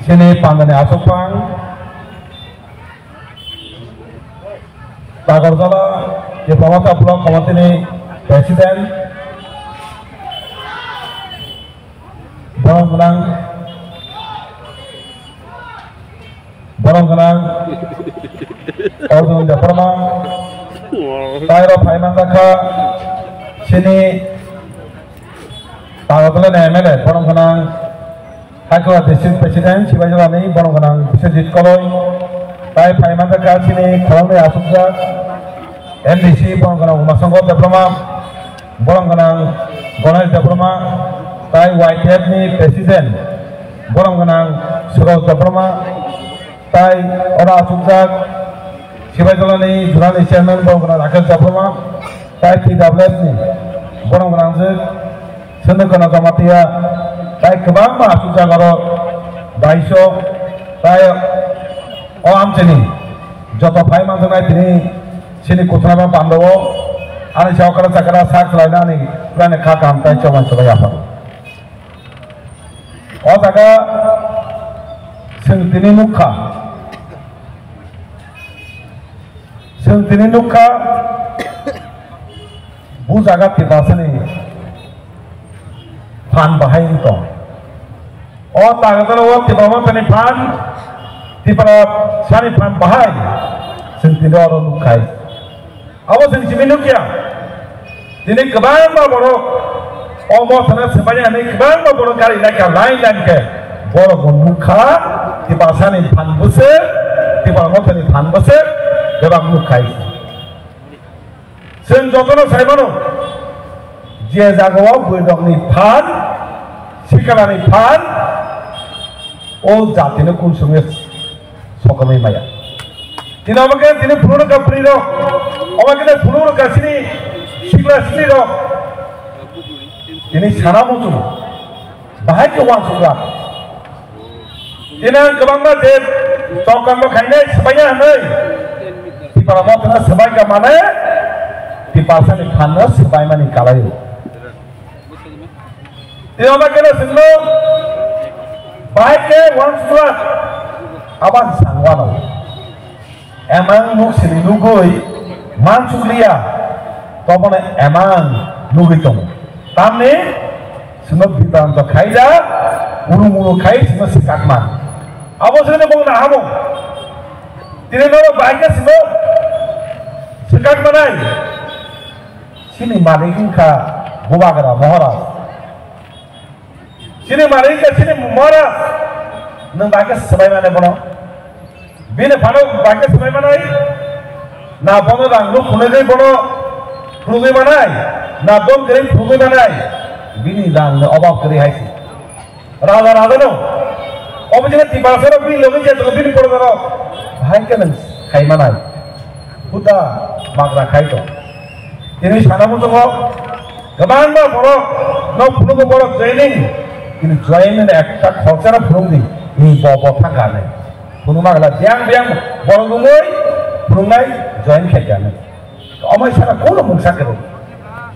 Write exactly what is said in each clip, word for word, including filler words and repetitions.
Chini pandani aswk phang Tagarjala Tipra Motha Block Committee ni President, borom gwnang, borom gwnang Arjun Debbarma, tei oro phai manjakha chini Tagarjala ni M L A, borom gwnang Hakha District President Sibaijala ni, borom gwnang Biswajit Koloi, tei phai manjakha chini khoroknwi achukjak M D C, borom gwnang Umasongkor Debbarma, borom gwnang Ganesh Debbarma, tei Y T F ni President, borom gwnang Suraj Debbarma, tei oro achukjak Sibaijala ni Jora ni Chairman, borom gwnang Rakesh Debbarma, tei T W F ni borom gwnang je Sundukana Jamatia, tei kwbangma achukjak oro daiso, tei o amchini joto phai manjaknai tini chini kuthumnaima pandao ani saokara chakara sak khlaina ani purani kha kaham tei choban chobai yapha. O jaga chwng tini nukha, chwng tini nukha, bu jaga Tiprasani phan bahai wng tong. O Tagarjala o Tipra Mothani phan, Tiprasani phan bahai chwng tini oro nukha. Abo chwng simi nukya. Tini kwbangma borok o mothano swmani hwnwi kwbangma borok gari laikha line line khe. Borok bo nukha, Tiprasani phan bwswk, Tipra Mothani phan bwswk, bebak nukha. Chwng jotono sai mano, je jagao bwrwirokni phan, sikalani phan, o jatino kunsuknwi sokomwi maya. Tini omo khe tini phunuknwkha bwrwirok, omo khe phunuknwkha chini sikla siklirok. Tini sana muchung, bahai khe uansukha. Tini ang kwbangma je chokangbo khainai swbaina hwnwi Tipra Mothano swbaikha mane Tiprasani phanno swbaimani kalaio. Tei omo khe no chwngno bahai khe uansukha, abo ang sanwano. Emang nuk sini nugui mansukliya, tobono emang nugui tongo. Tamni chwngno bibranto khaija, uru muru khai chwngno swkakma. Abo chwngno bongni nahamung. Tini norok bahai khe chwngno swkakmanai. Chini malik wngkha Bubagra Maharaj. Chini malik wngkha chini Maharaj. Nwng bahai khe swbai mane bono. Bini phano bahai khe swbai manai. Na bono rang nuk phunugwi bono phunugwi manai. Na dom gring phunugwi manai. Bini rang ni obab kwrwi hai se. Raja raja no. Obo je Tiprasa rok bini logi je tongo bini porda rok. Bahai khe nwng khai manai. Huda bagra khai to. Tini sana muchungo kwbangma borok no phunukgo borok joining. Tini joining ekta khoroksa no phunuk di. Ni bo bo thang gane. Phunukma gala biang biang borok wngwi phunuknai join khai gane. Omo sana kono mungsa kwrwi.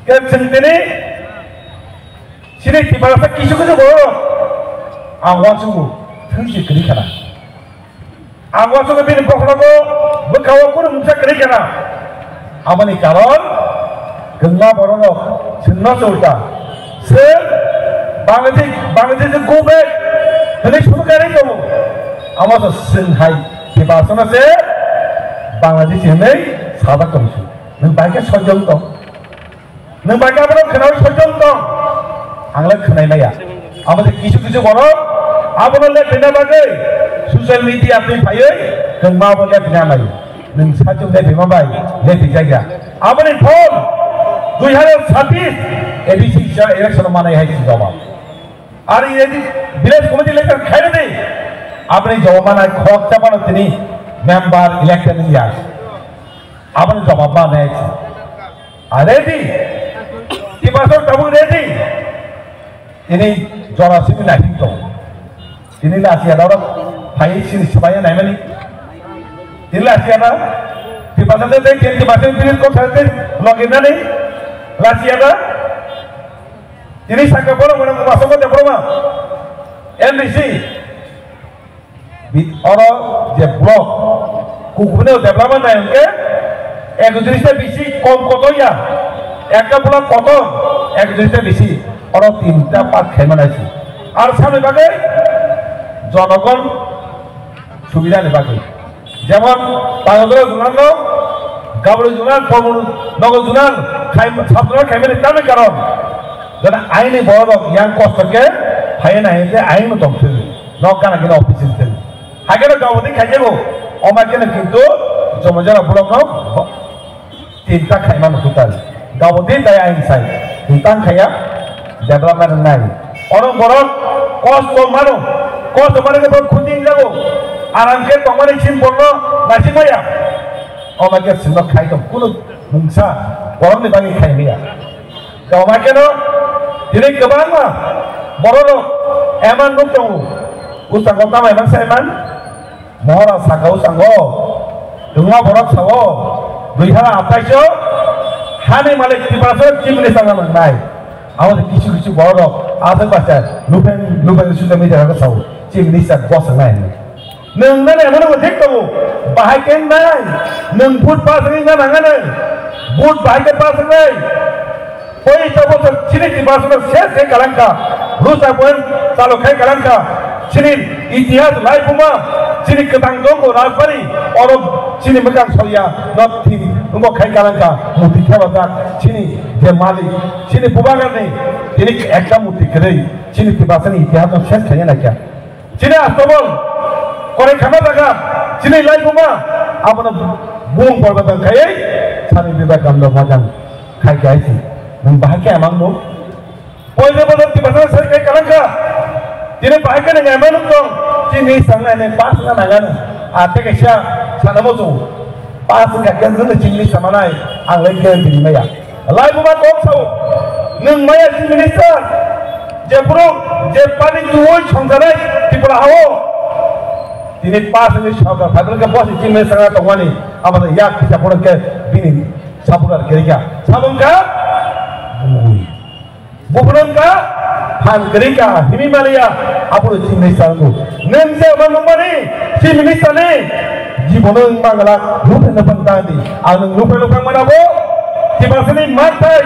Khe chwng tini Chini Tiprasa kisu kisu borok ang uansukgo thwi se kwrwi khna. Ang uansukgo bini bokhorogo bwkhao kunu mungsa kwrwi khna. Aboni karon kwbangma bororok chwngno chulta. Chwng Bangladesh, Bangladesh go back hwnwi suru kwrwi tongo. Amo se chwng hai Tiprasano se Bangladesh hwnwi sajak tongsi. Nwng bai khe sojong tong. Nwng bai khe abono khwnaui sojong tong? Ang le khwnai maya. Abo de kisu kisu borok abono le phina bagwi social media twi phaiwi kwbangma abo le phina lai. Nwng sachung le phima bai le phijak ya. Aboni phone dui hazar sabbish A D C election manai hai si jawab. Ar A D C village committee election khaina di. Aboni jawab manai khok chapano tini member elected ya. Aboni jawab manai si. Ah, ready? Tiprasok tabuk ready? Ini jora simi naising tong. Ini lasiya dorok phai sini sibaya naimani. Ini lasiya na? Tiprasok tei tei Tiprasok birit kok sate login nani? Lasiya na? Ini saka borok borok masok ko borok ma? M D C. Bi-, oro je block, kukubino development nai hwnkhe ekjorista bisi kom kotor ya, ekta block kotor, ekjorista bisi, oro tinta part khaima nai si. Ar sani bagwi jonogon subidani bagwi. Jemon, Tangajora zonal no, Gabri zonal, Pamur Nagar zonal, khai-, sub zonal khaimani tamni karon, jana aini borok yang kosto khe phaiya nai hwnkhe aini tong thwng, nok gana gana office thwng. Hakhe no gabodi khaijago, oma khe no kintu Jomajara block no tinta khaima no total. Gabodi tai aini sai, tang khaiya, development nai. Ono borok kosto mano, kosto mano khe borok khuti wngjago, aram khe tongmani sin borno naising maya. Oma khe sino khai tong, kunu mungsa borokni bagwi khai maya. Tongma keno tini kwbangma bororok eman nuk tongo, bwskango tamo eman saiman, mohora saka bwskango, tungma borok sao, dui hajar athais o hani malik Tiprasa chimni sana nangnai. Abo de kisu kisu bororok aswk bachai lupeng lupeng social media o sao, chimni sa bosongnai. Nwng nani emon thik tongo, bahai khe nai, nwng vote pass wngna nangani, vote bahai khe pass wngnai. Poisa bosor chini Tiprasano ses khai kalangkha, rusa poem chalo khai kalangkha, chini itihas lai buma, chini kwtang dongo rajbari, oro chini mwkang soya, not thini, wngbo khai kalangkha, muti kheba jak, chini je malik, chini bubagarni, tini ekta muti kwrwi, chini Tiprasani itihasno ses khaina naikha. Chini Astabol, korai khama jaga, chini laibuma, abono bung porba tang khaiwi, Swami Vivekananda mojan khai khai si, nwng bahai khe amang nuk. Poisa bosor Tiprasa sai khai kalangkha, chini bahai khe nwng amang nuk tong, chini sangnai nwng pas na nangano, ate kaisa sanamo chung, pas wngkha khe nwng chini samanai, ang lai khe tini maya. Laibuma kok sao, nwng maya chief minister, je phuru je pani tuwi songjanai Tripura hao. Tini pas ni sorkar phaibwlwng khe bosi chief minister wngna tongmani, abo yak kisa phuru khe bini sapudar kerika. Sabung kha? Bui. Buphuru wngkha phan kwrwi kha, himwi maliya, aphuru chini sango. Nwng je omo nukmani, chini minister ni jibono wng mangala, luphe luphe wng tang di. Ang nwng luphe luphe wng mano bo, Tiprasani makthai,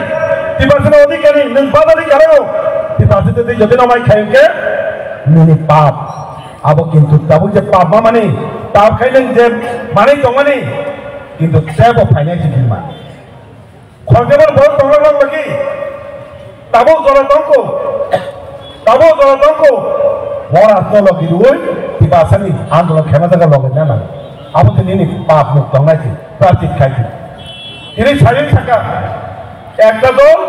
Tiprasani odhikari, nwng badari karao. Tiprasa twi jodi no mai khai hwnkhe, nini pap. Abo kintu tabuk je pap ma mani, pap khai nwng je manwi tongmani, kintu tebo phainai si hwnma. Khoroknwi borok tonglak lok logi. Tabuk jora tongkho. Tabuk jora tongkho. Moras no logi rwi Tiprasani andolon khema jaga logi nana. Abo tini nini pap muk tongnai si. Prachit khai si. Tini sayung saka. Ekta dol.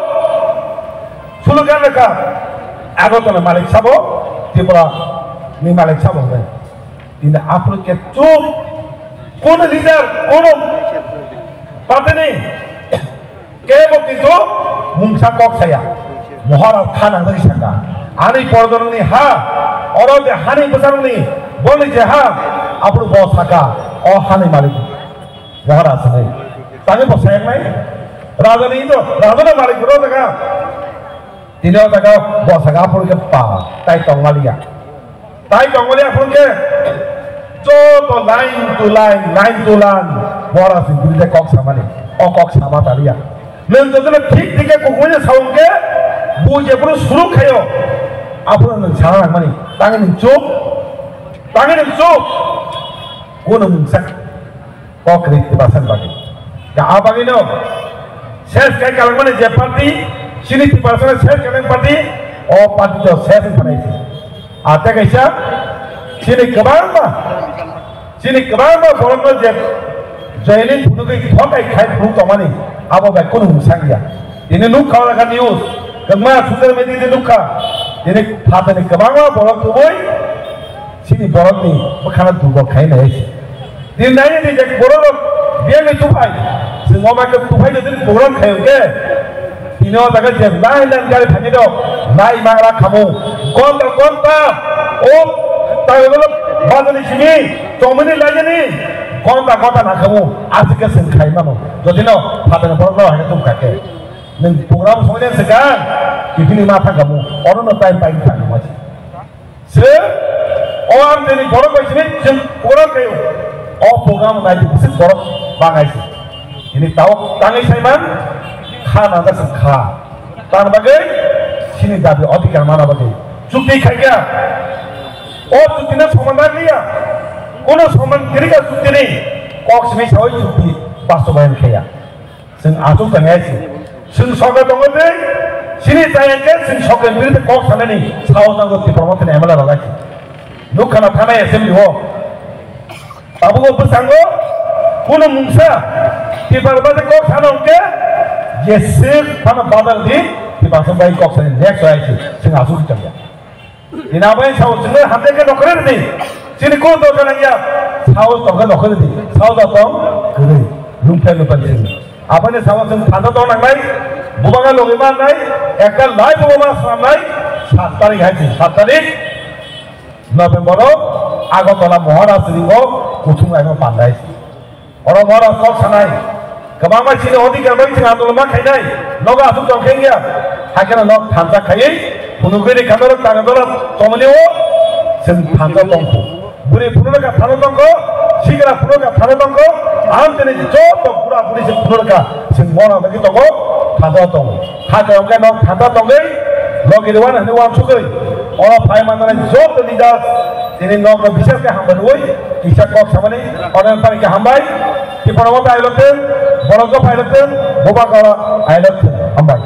Sulukan reka. Agartala malik sabo. Tripura ni malik sabo. Tini aphuru khe chuk, kono leader, kono party ni kebo kintu mungsa kok saya. Mohara kha nangjak saka. Ani pordorni ha, oro je hani bwsarokni, boni je ha, aphuru bo saka, o hani malik. Mohara sanai. Tani bo sayak nai. Raja ni indo, raja na malik bro daga. Tini o jaga bo saka aphuru khe pa, tai tongmaliya. Tai tongmani aphuru khe joto line to line, line to line, bora sing bini kok samani, o kok sama taliya. Nwng jotono thik thik khe kukumani saung khe, bo jephuru suru khayo, aphuru nwng sana nangmani, tangwi nwng chup, tangwi nwng chup, kuno mungsa. Kok ri Tiprasa ni bagwi. Ya, a bagwi no. Ses kai kalangmani je party, sini Tiprasa ses kalangmani party, o party to ses ni phanai si. A te kaisa, sini kwbangma, sini kwbangma borok no je joining phunugwi thokai khai phunuk tongmani, abo bai kunu mung sangya. Ini nukha o lakha news, kwbangma social media di nukha. Ini phatani kwbangma borok tubui, sini borok ni bwkhano dubok khai nai si. Din nai ni je borok rok biyang ni tuphai. Sing o mai ke tuphai de din program khai ke. Tini o jaga je lai lai gari thani do. Lai magra khamu. Gonta gonta. O tai o lo bazani simi. Chomini lai ni. Gonta gonta na khamu. Asik ke sing khai mano. Jodi no phatar borok no hai tum kake. Nung program song yang sekarang. Ibini mata kamu. Oro no time time time masih. Se O amtini borok bai simi chwng program khaio. O program nai di bisi borok bangai si. Ini tao tangai saiman kha nangda sing kha. Tan bagwi sini dabi odhikar mana bagwi chukti khaikha. O chukti no soman rang liya. Kono soman kirika chukti ni kok simi sawi chukti bastobayan khaya. Chwng achuk tangai si. Chwng sokha tongo tei chini chayang khe chwng sokha birte kok sanani sao tango Tipra Mothani M L A rok ai si. Nukha na thanai assembly o. Tabuk o bwskango kunu mungsa Tipra Mothani kok sana hwnkhe je sir phano badal di Tipra Mothani bai kok sani next o ai si. Chwng achuk tangai. Ina bai sao chwngno hamjakhe nokhorwi rwdi. Chini kunu dorkar nangya. Sao tongkhe nokhorwi rwdi. Sao da tong kwrwi. Lungpher lungpher chini. Aboni sao chwng thanda tong nangnai. Bubaga logi mannai. Ekta lai bubaga swnamnai. Sat tarik hai chini. Sat tarik November o Agartala Maharaj Ring o kuthum laima pandai. Oro Maharaj kok sanai. Kwbangma chini odhikar bai chini andolon ma khainai. Nogo aswk tong khe wngya. Hakhe no nok thansa khaiwi phunugwi ri kha norok tanga dora tongmani o chwng thansa tongkhu. Bwrwi phunukha thano tongkho, sikla phunukha thano tongkho. Amtini joto bura buri chwng phunukha chwng mona bagwi tongo, thansa tongo. Hakhe hwnkhe nok thansa tongwi logi rwani hwnwi uansugwi oro phai manani joto leaders tini nokno bises khe hambai rwui kisa kok samani order pai khe hambai. Tipra Motha ailotwng, borok jok ailotwng, Bubagra ailotwng. Hambai.